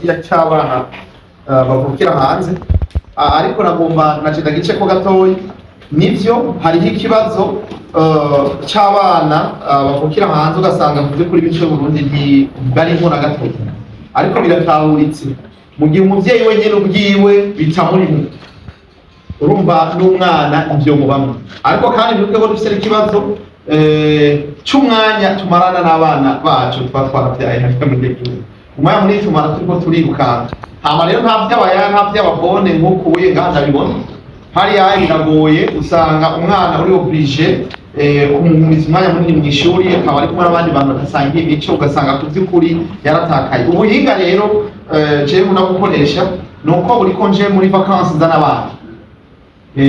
Cy'abana bavukira hanze. Ariko nagomba naje ndagice ko gatoyi. Nivyo, hariho ikibazo c'abana bavukira hanze, ugasanga mu by'ukuri imico y'Uburundi ntibarimo na gatoyi, ariko biratahuritse mu gihe umuvyeyi wenyene ubwiwe bitamurimo, urumva n'umwana ivyo mubamwe. Ariko kandi mwibuke ko dufise n'ikibazo c'umwanya tumarana n'abana bacu tuba twarabyaye hariya muri icyo gihugu. Umwanya munini tumara turiko turirukanka. Hama rero nta vy'abaya, nta vy'ababone, nk'uko ubuye ngaha ndabibona hariya biragoye. Usanga umwana uri obligé kumugumiza umwanya munini mw'ishuri, akaba ari kumwe n'abandi bantu badasangiye imico, ugasanga ku vy'ukuri yaratakaye. Ubuhinga rero jewe nkunda gukoresha ni uko buri ko nje muri vacances nzana abana.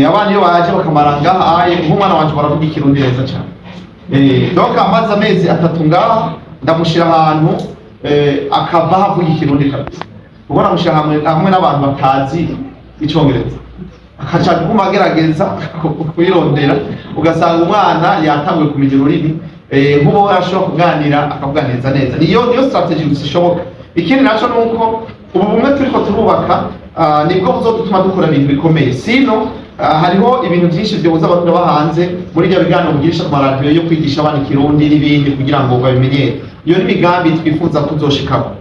Abana iyo baje bakamara ngaha aye, nk'umwana wanje baravuga Ikirundi neza cyane. Donc amaze amezi 3 ngaha, ndamushira ahantu akava avuga Ikirundi kabisa, ubwo namushira hamwe n'abantu batazi Icongereza, akaca aguma agerageza kuyirondera, ugasanga umwana yatanguye kumenya ururimi. Nk'ubu ashobora kuganira, akavuga neza neza. Niyo strategy gusa ishoboka. Ikindi naco nuko ubu bumwe turiko turubaka nibwo buzodutuma dukora ibintu bikomeye. Sino hariho ibintu byinshi byobuza abantu baba hanze muri ibyo biganiro mugirisha ku maradiyo yo kwigisha abana Ikirundi n'ibindi kugira ngo babimenyere. Iyo ni imigambi twifuza kuzoshikako.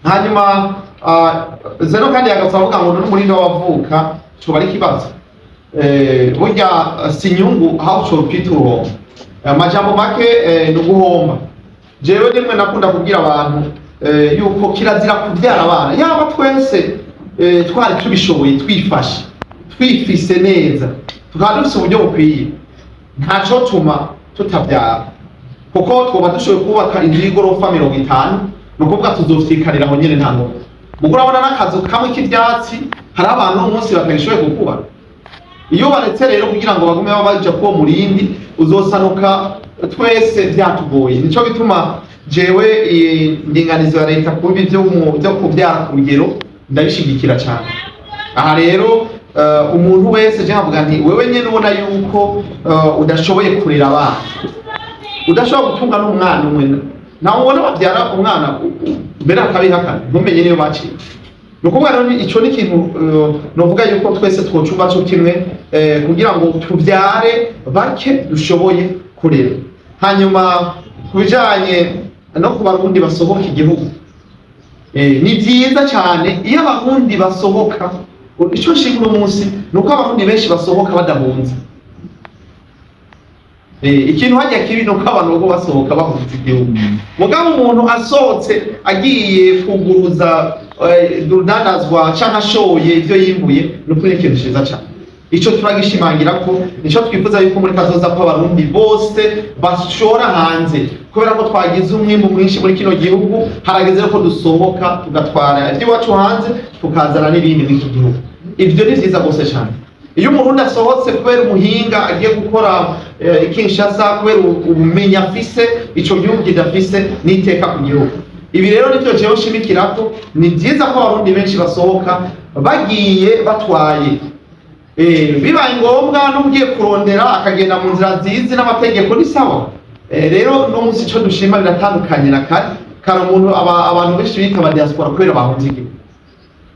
Hanyuma zeno kandi yagasaba avuga ngo n'umurindi w'abavuka coba ari ikibazo. Burya si inyungu aho copita uruhombo. Amajambo make ni uguhomba. Jewe rimwe nakunda kubwira abantu yuko kirazira kubyara abana. Yaba twese twari tubishoboye, twifashe, twifise neza, tukaba dufise uburyo bukwiye, ntaco tuma tutabyara, kuko twoba dushoboye kubaka inzu y'igorofa 50, ni ukuvuga tuzovyikarira aho nyene, nta ngoma. Mugo urabona n'akazu kamwe k'ivyatsi, hari abantu uno munsi batagishoboye kukubaka. Iyo baretse rero kugira ngo bagume baja kuwo murindi, uzosanuka twese vyatugoye. Nico gituma jewe indinganizo ya leta kubi byo kuvyara ku rugero ndabishigikira cyane. Aha rero umuntu wese je nkavuga nti wewe nyene ubona yuko udashoboye kurera abana, udashobora gutunga n'umwana umwe, ntawe ubona babyara umwana mbere akabihakana, ntumenye niyo baciye. Ni ukuvuga rero ico ni ikintu novuga yuko twese twocumva co kimwe kugira ngo tuvyare bake dushoboye kurera. Hanyuma ku bijanye no ku Barundi basohoka igihugu, ni vyiza cyane iyo Abarundi basohoka. Ico nshima uno munsi ni uko Abarundi benshi basohoka badahunze. Ikintu hajya kibi ni uko abantu bago basohoka bahunze igihugu. Mugabo umuntu asohotse agiye kuguruza urudandazwa canke ashoye ivyo yimbuye, ni ukuri ni ikintu ciza cane. Ico turagishimangira ko nico twifuza yuko muri kazoza ko Abarundi bose bashora hanze, kubera ko twagize umwimbu mwinshi muri kino gihugu. Harageze ko dusohoka tugatwara iby'iwacu hanze, tukazana n'ibindi muri iki gihugu. Ivyo ni vyiza rwose cyane. Iyo Umurundi asohotse kubera umuhinga agiye gukora i Kinshasa, kubera ubumenyi afise ico gihugu kidafise, n'iteka ku gihugu. Ibi rero nivyo jewe nshimikirako. Ni vyiza ko Abarundi benshi basohoka bagiye batwaye. Bibaye ngombwa n'ugiye kurondera akagenda mu nzira nziza n'amategeko, ni sawa. Rero no munsi ico dushima biratandukanye na kare. Kare umuntu abantu benshi bita aba diaspora kubera bahunze igihugu.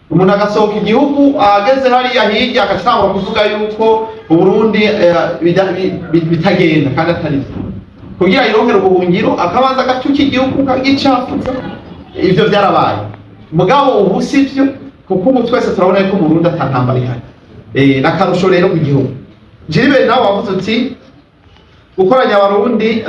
Umuntu agasohoka igihugu, ageze hariya hirya agatangura kuvuga yuko Uburundi bitagenda kandi atari byo, kugira yironkere ubuhungiro akabanza agatuka igihugu, kagicafuza. Ivyo vyarabaye, mugabo ubu sivyo, kuko ubu twese turabona yuko mu Burundi ata ntambara ihari. N'akarusho rero ku gihugu. Gilbert nawe wavuze uti gukoranya Abarundi,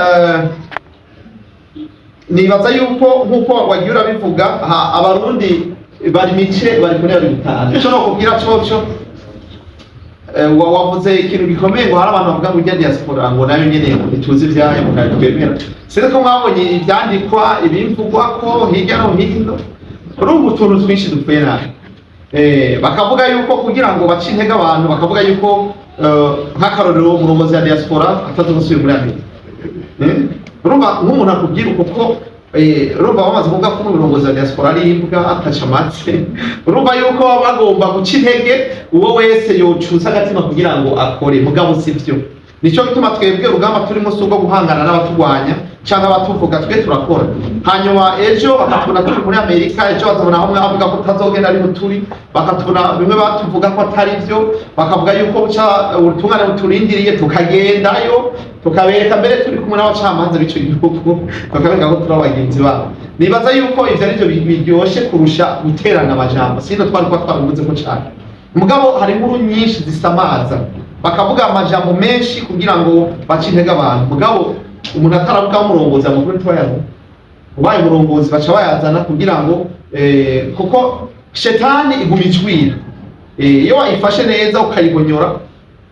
nibaza yuko nk'uko wagiye urabivuga, Abarundi bari mice, bari kure, bari gutaha. Ico nokubwira coco, wavuze ikintu gikomeye ngo hari abantu bavuga ngo ujya diaspora, ngo nayo nyene ntituzi ivyayo, ngo ntayo twemera. Sinzi ko mwabonye ivyandikwa, ibimvugwa ko hirya no hino. Urumva utuntu twinshi dupfuye nabi. Bakavuga yuko kugira ngo bace intege abantu, bakavuga yuko nk'akarorero umurongozi wa diaspora atazosubira muri Amerika. Urumva nk'umuntu akubwira uko ko urumva bamaze kuvuga ko umurongozi wa diaspora ari imbwa ataca amatse, urumva yuko baba bagomba guca intege uwo wese yocuza agatima kugira ngo akore. Mugabo sivyo. Nico gituma twebwe urugamba turimo si urwo guhangana n'abaturwanya canke abatuvuga. Twe turakora, hanyuma ejo bakatubona turi muri Amerika, ejo bazabona aho mwavuga ko tutazogenda ariho turi, bakatubona bimwe batuvuga ko atari byo, bakavuga yuko buca ubutungane buturindiriye, tukagendayo tukabereka, mbere turi kumwe n'abacamanza b'ico gihugu, bakabereka ko turi abagenzi babo. Nibaza yuko ivyo arivyo biryoshe kurusha guterana amajambo. Sino twari kuba twabivuze ko cane, mugabo hari inkuru nyinshi zisamaza, bakavuga amajambo menshi kugira ngo bace intege abantu. Mugabo umuntu ataravuga umurongozi, amakuru ntitwayaronka. Ubaye umurongozi baca bayazana kugira ngo kuko shetani iguma ijwira. Iyo wayifashe neza ukayihonyora,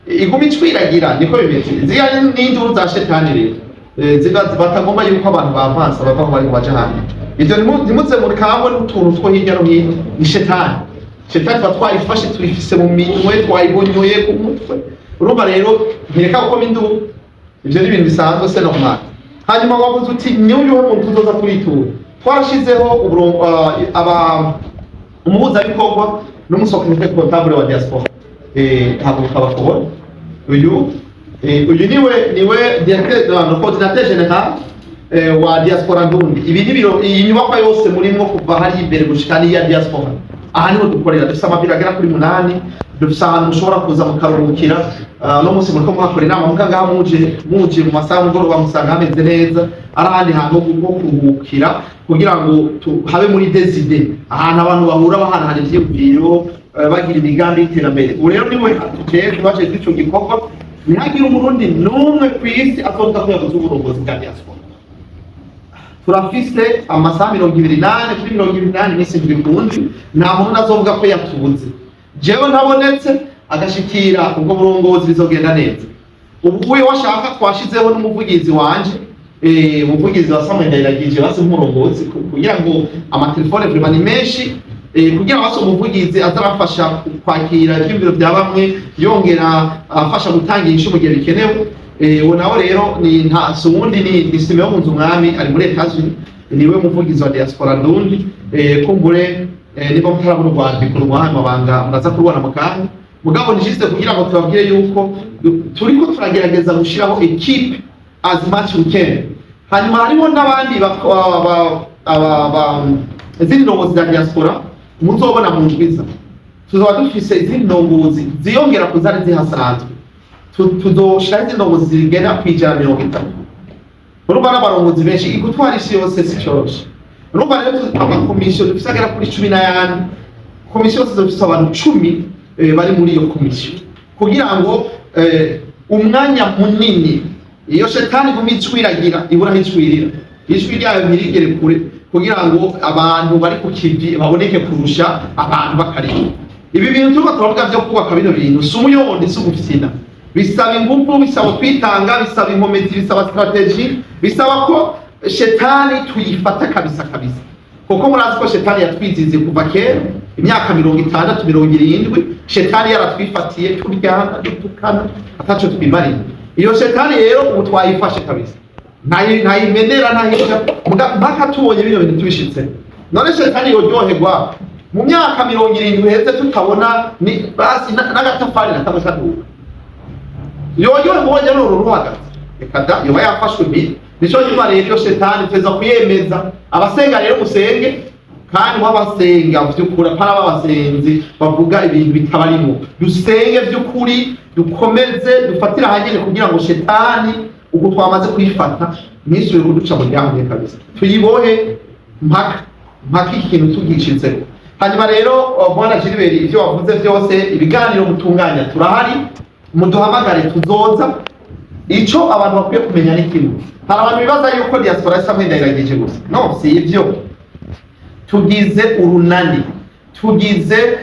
iguma icwiragira. Niko bimeze. Ziriya ni induru za shetani rero. Ziba batagomba yuko abantu bavansa, bava aho bari ngo baje ahandi. Ivyo ntimuze mukangwe n'utuntu two hirya no hino, ni shetani. Shetani tuba twayifashe, tuyifise mu minwe, twayihonyoye ku mutwe. Urumva rero ntireka gukoma induru. Ivyo ni ibintu bisanzwe, c'est normal. Hanyuma wavuze uti niyo muntu tuzoza turitura. Twashizeho aba umuhuzabikorwa n'umu secrétaire comptable wa diaspora. Haguruka bakubona. Uyu uyu niwe directeur, no, coordinateur général wa diaspora Ndundi. Ibi ni biro, iyi nyubakwa yose murimwo kuva hari imbere gushika n'iya diaspora. Aha niho dukorera. Dufise amabiro agera kuri 8. Dufise ahantu mushobora kuza mukaruhukira. No munsi muriko muhakora inama, muka ngaha muje mu masaha y'umugoroba, musanga hameze neza, ari ahandi hantu ho kuruhukira kugira ngo habe muri deside, ahantu abantu bahura bahanahana ivyiyumviro, bagira imigambi y'iterambere. Ubu rero niwe tujejwe, bajejwe ico gikorwa. Ntihagire Umurundi n'umwe kw'isi azovuga ko yabuze uburongozi bwa diaspora. Turafise amasaha 24 kuri 24, iminsi 7 kundi. Nta muntu azovuga ko yatubuze. Jewe ntabonetse, agashikira ubwo burongozi, bizogenda neza. Ubu uyo washaka, twashizeho n'umuvugizi wanje, umuvugizi wa Samuel Ndayiragije, basi nk'umurongozi, kugira ngo amatelefone vraiment ni menshi, kugira basi umuvugizi azarafasha kwakira ivyiyumviro bya bamwe, yongera afasha gutanga inyishu mu gihe bikenewe. Uwo nawe rero ni nta si uwundi, ni Simeon Nkunzumwami, ari muri Etats-Unis, niwe muvugizi wa diaspora Ndundi. Kumbure niba mutarabona urwandiko rwahaye amabanga, muraza kurubona mu kanya. Mugabo ni juste kugira ngo tubabwire yuko turiko turagerageza gushiraho équipe as much we can. Hanyuma hariho n'abandi izindi ndongozi za diaspora muzobona mu ndwiza. Tuzoba dufise izindi ndongozi ziyongera ku zari zihasanzwe. Tuzoshiraho izindi ndongozi zigera ku 130. Urumva n'abarongozi benshi, gutwara isi yose si coroshe. Urumva rero amakomisiyo dufise agera kuri cumi n'ayandi. Komisiyo yose zifise abantu 10 bari muri iyo komisiyo, kugira ngo umwanya munini iyo shetani iguma icwiragira, ibura aho icwirira, ijwi ryayo ntirigere kure, kugira ngo abantu bari ku kivi baboneke kurusha abantu bakarira. Ibi bintu turiko turavuga vyo kubaka bino bintu si umuyondi, si ugufyina. Bisaba ingufu, bisaba kwitanga, bisaba inkomezi, bisaba stratégie, bisaba ko shetani tuyifata kabisa kabisa, kuko murazi ko shetani yatwizize kuva kera, imyaka 60, 70, shetani yaratwifatiye, turyana, dutukana, ataco twimariye. Iyo shetani rero ubu twayifashe kabisa, ntayimenera, ntayica mpaka tubonye bino bintu tubishitse. None shetani yoryoherwa mu myaka 70 iheze tutabona ni basi n'agatafari na kamwe kaduka? Yoryoherwa ubonye n'uru ruhagaze? Reka da, yoba yafashwe mbiri. Nico gituma rero iyo shetani tuza kuyemeza. Abasenga rero musenge, kandi w'abasenga vy'ukuri, apana b'abasenzi bavuga ibintu bitabarimo. Dusenge vy'ukuri, dukomeze dufatire ahagene kugira ngo shetani uko twamaze kuyifata ntisubire kuduca mu ryahumye kabisa, tuyibohe mpaka mpaka iki kintu tugishitseko. Hanyuma rero bwana Gilbert, ivyo wavuze byose, ibiganiro mutunganya, turahari, muduhamagare tuzoza. Ico abantu bakwiye kumenya ni kimwe: hari abantu bibaza yuko diaspora isa Ndayiragije gusa. No, si ivyo. Tugize urunani, tugize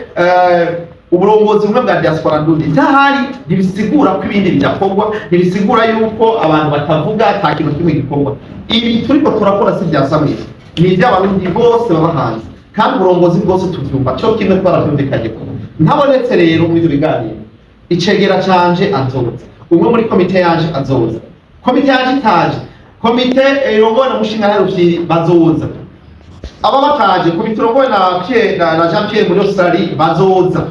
uburongozi bumwe bwa diaspora Ndundi. Ntahari ntibisigura ko ibindi bidakorwa, ntibisigura yuko abantu batavuga, ata kintu kimwe gikorwa. Ibi turiko turakora si ibya Samweli, ni iby'Abarundi bose baba hanze, kandi uburongozi bwose tuvyumva co kimwe, twaravyumvikanye ko ntabonetse rero muri ivyo biganiro, icegera canje azoza, umwe muri komite yanje azoza, komite yanje itaje, komite irongowe na mushinga Rufyiri bazoza, aba bataje, komite irongowe na Pierre na Jean Pierre muri Australie bazoza.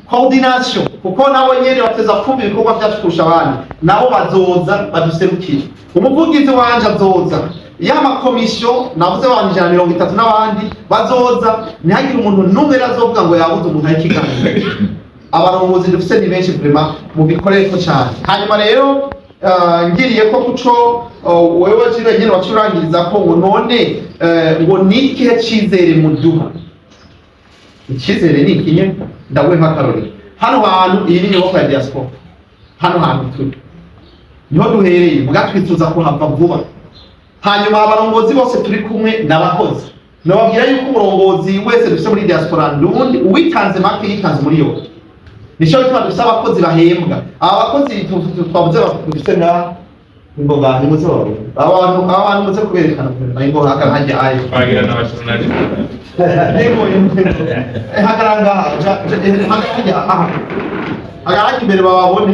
Coordination, kuko nabo nyene bateza kumva ibikorwa vyacu kurusha abandi, nabo bazoza baduserukire. Umuvugizi wanje azoza, ya makomisiyo navuze abantu 130 n'abandi bazoza. Ntihagire umuntu n'umwe rero azovuga ngo yabuze umuntu ari ikiganiro. Abarongozi dufise ni benshi, vraiment mubikorereko cyane. Hanyuma rero ngiriye ko kuco wewe Jire nyene wacurangiriza ko ngo none ngo ni ikihe cizere muduha? Icyizere ni ikinye? Ndaguhe nk'akarorero. Hano hantu, iyi ni inyubako ya diaspora. Hano hantu turi niho duhereye, muga twifuza kuhava vuba. Hanyuma abarongozi bose turi kumwe n'abakozi, nababwira yuko umurongozi wese dufise muri diaspora ndundi uwitanze make yitanze muri yo. Nico gituma dufise abakozi bahembwa. Aba bakozi twavuze dufise ngaha, imboga nimuze babone aba bantu muze kuberekana imboga hajya ayo. Twagira n'abajournaliste. Yego, hagarara ngaha, hagarara hajya aha, hagarara hajya imbere bababone.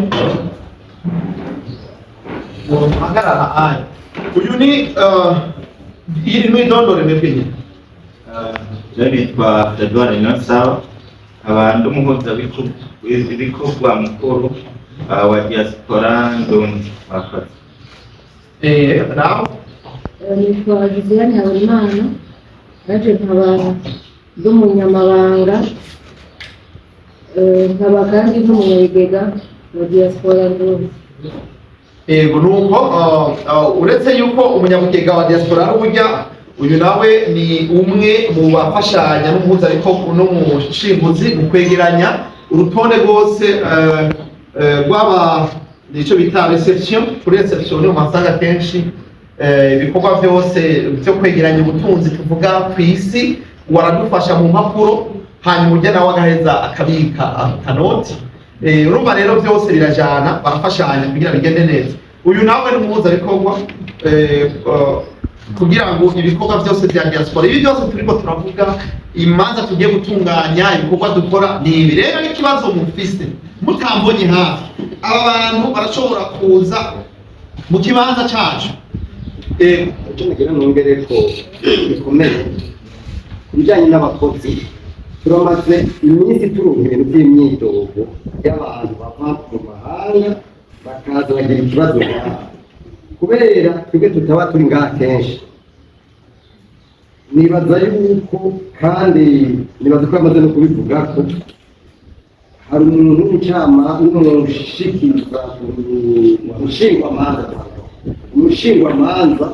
Hagarara aya. Uyu ni iri ni idondore mwebwe nyine. Je nitwa Edouard Niyonsaba, nkaba ndi umuhuza w'ibikorwa mukuru wa diaspora Ndundi. Murakoze. Naho Nitwa Josiane Habimana, naje nkaba ndi umunyamabanga, nkaba kandi n'umunyabigega wa diaspora Ndundi. Yego, nuko uretse yuko umunyamugega wa diaspora ari uburya, uyu nawe ni umwe mu bafashanya n'umuhuzabikorwa n'umushinguzi mu kwegeranya urutonde rwose rw'aba icyo bita réception. Kuri réception niho masanga kenshi ibikorwa byose byo kwegeranya ubutunzi tuvuga ku isi. Waradufasha mu mpapuro, hanyuma ujya nawe agaheza akabika akanoti. Urumva rero byose birajana, barafashanya kugira bigende neza. Uyu nawe ni umuhuzabikorwa kugira ngo ibikorwa byose bya diaspora, ibi byose turiko turavuga, imanza tugiye gutunganya, ibikorwa dukora ni ibi. Rero n'ikibazo mufise mutambonye hafi, aba bantu barashobora kuza mu kibanza cacu. Icyo nagira nongere ko bikomeye ku bijyanye n'abakozi, turamaze iminsi turonka ibintu by'imyidogo y'abantu bava mu mahanga bakaza bagira ikibazo ngaha kubera twebwe tutaba turi ngaha kenshi. Nibaza yuko kandi nibaza ko bamaze no kubivuga ko hari umuntu w'umucama w'umushikiza umushingwamanza, umushingwamanza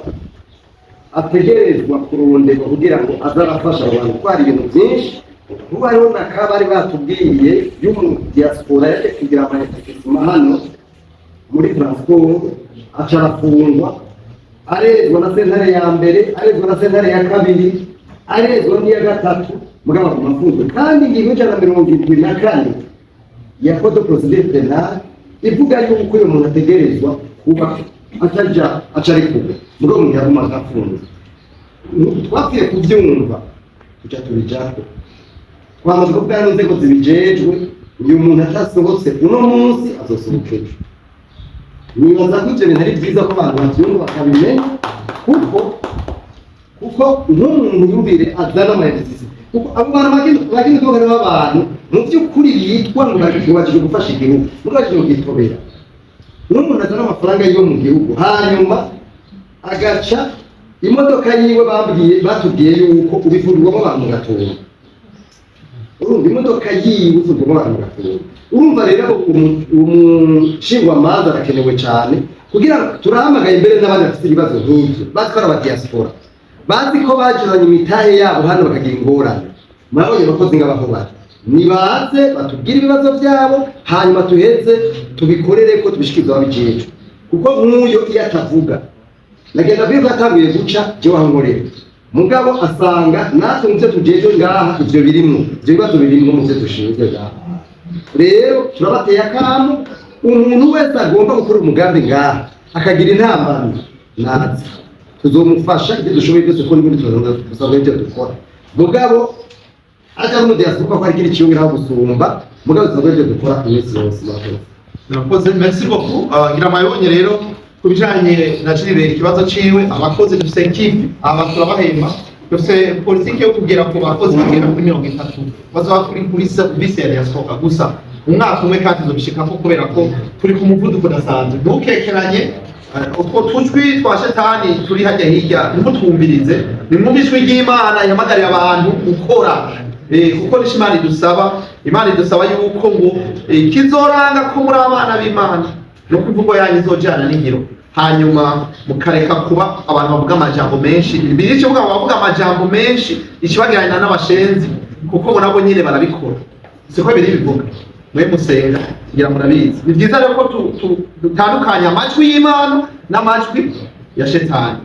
ategerezwa kuronderwa kugira ngo aze arafasha abo bantu gutwara ibintu byinshi. Kuba hariho na kabari batubwiye y'umu diaspora yaje kugira ama hano muri transport, aca arafungwa, arezwa na sentare ya mbere, arezwa na sentare ya kabiri, arezwa n'iya gatatu, mugabo aguma afunzwe. Kandi ingingo 174 ya code de procédure pénale ivuga yuko uyu muntu ategerezwa kuba ataja aca arekuwe, mugabo umuntu yaguma afunzwe. Twapfuye kubyumva tuca tubijako, twamaze kuvuga n'inzego zibijejwe. Uyu muntu atasohotse uno munsi azosohoka ejo. Nibaza ko ibyo bintu ari byiza ko abantu babyumva bakabimenya, kuko nk'umuntu yumvire azana amayinite, kuko abo bantu bagenda kuba abantu mu by'ukuri bitwa ngo baje gufasha igihugu, ngo baje kugitobera. N'umuntu azana amafaranga yiwe mu gihugu, hanyuma agaca imodoka yiwe, bambwiye batubwiye yuko ubivurwamo abantu gatunga. Urumva imodoka yiwe ivurwamo abantu gatunga. Urumva rero umushingwamanza arakenewe cyane kugira ngo turahamagaye imbere n'abandi bafite ibibazo nk'ibyo, bazi ko ari abadiaspora, bazi ko bajuranye imitahe yabo hano bakagira ingorane. Murabonye abakozi ngabaho bari, nibaze batubwire ibibazo byabo, hanyuma tuheze tubikorere ko tubishikirize ababijejwe. Kuko nk'uyo iyo atavuga, nagenda bwiye ko yatanguye guca jewe aho nkorera, mugabo asanga natwe mu byo tujejwe ngaha ivyo birimwo, ivyo bibazo birimwo mu byo dushinzwe ngaha. Rero turabateye akamo, umuntu wese agomba gukora umugambi ngaha akagira intambamyi naza tuzomufasha ibyo dushoboye byose, kuko n'ibindi dusanzwe ibyo dukora. Mugabo aja no mu diaspora ko hari ikindi ciyongeraho gusumba, mugabo dusanzwe ibyo dukora iminsi yose. Murakoze. Murakoze, merci beaucoup. Ngira mwabibonye rero ku bijanye na Gilbert, ikibazo ciwe. Abakozi dufise équipe, aba turabahemba. Dufise politiki yo kugera ku bakozi bagera kuri 30 bazoba kuri service ya diaspora gusa. Umwaka umwe kandi tuzobishikako kubera ko turi ku muvuduko udasanzwe. Ntukekeranye utwo tujwi twa shetani turi hajya hirya, ntimutwumvirize. Nimwumve ijwi ry'Imana ihamagarira abantu gukora. Kuko nico Imana idusaba. Imana idusaba yuko ngo ikizoranga ko muri abana b'Imana nuko imvugo yanyu izojana n'ingiro, hanyuma mukareka kuba abantu bavuga amajambo menshi. Bibiliya ikivuga ngo bavuga amajambo menshi ikibageranya n'abashenzi, kuko ngo nabo nyine barabikora. Siko biri bivuga? Mwe musenga ngira murabizi. Ni byiza rero ko dutandukanya amajwi y'Imana n'amajwi ya shetani.